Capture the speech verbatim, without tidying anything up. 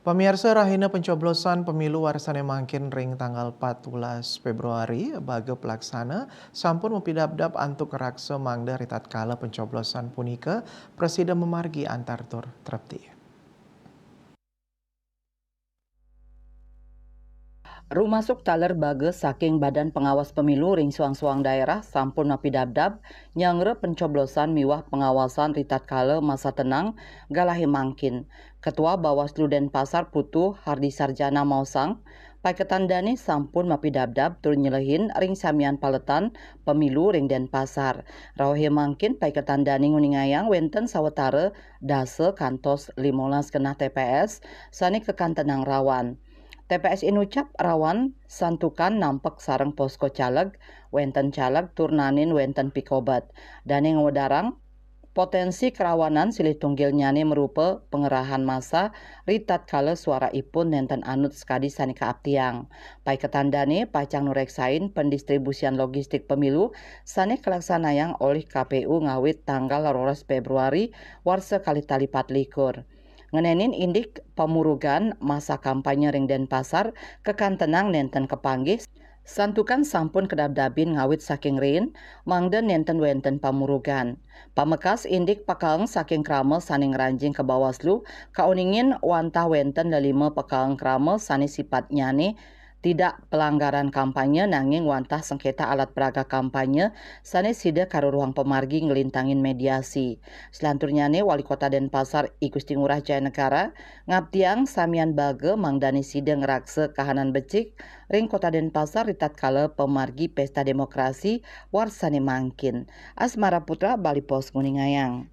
Pamiarsa, rahina pencoblosan pemilu warsane mangkin ring tanggal empat belas Februari, baga pelaksana sampun mapidabdab antuk ngraksa mangda ritatkala pencoblosan punika prasida mamargi antar tur trepti. Rumasuk taler baga saking Badan Pengawas Pemilu ring suang-suang daerah sampun mapidabdab nyanggra pencoblosan miwah pengawasan ritatkala masa tenang galahe mangkin. Ketua Bawaslu Denpasar Putu Hardi Sarjana maosang, paiketan dane sampun mapidabdab tur nyelehin ring samian paletan pemilu ring Denpasar. Rawahe mangkin paiketan dane nguningayang wenten sawatara dasa kantos limolas genah T P S sane kakantenang rawan. T P S Inucap rawan santukan nampek sareng posko caleg, wenten caleg tur nanin wenten pikobet. Dane ngwedarang potensi kerawanan silih tunggilnyane marupa pangerahan massa ritatkala suara ipun nenten anut sakadi sane kaaptiang. Paiketan dane pacang nureksain pendistribusian logistik pemilu sane kalaksanayang olih K P U ngawit tanggal roras Februari warsa kalih tali patlikur. Ngenenin indik pamurugan masa kampanye ring Denpasar kakantenang nenten kapanggih, santukan sampun kadabdabin ngawit saking riin, mangda nenten wenten pamurugan. Pamekas indik pakaeng saking krama sane ngranjing ka Bawaslu, kauningin wantah wenten lelima pakaeng krama sane sipatnyane tidak pelanggaran kampanye nanging wantah sengketa alat peraga kampanye sane sida karuruhang pamargi nglintangin mediasi. Selanturnyane, Wali Kota Denpasar I Gusti Ngurah Jayanegara ngaptiang samian baga mangdane sida ngraksa kahanan becik ring Kota Denpasar ritatkala pamargi Pesta Demokrasi warsane mangkin. Asmara Putra, Bali Post, nguningayang.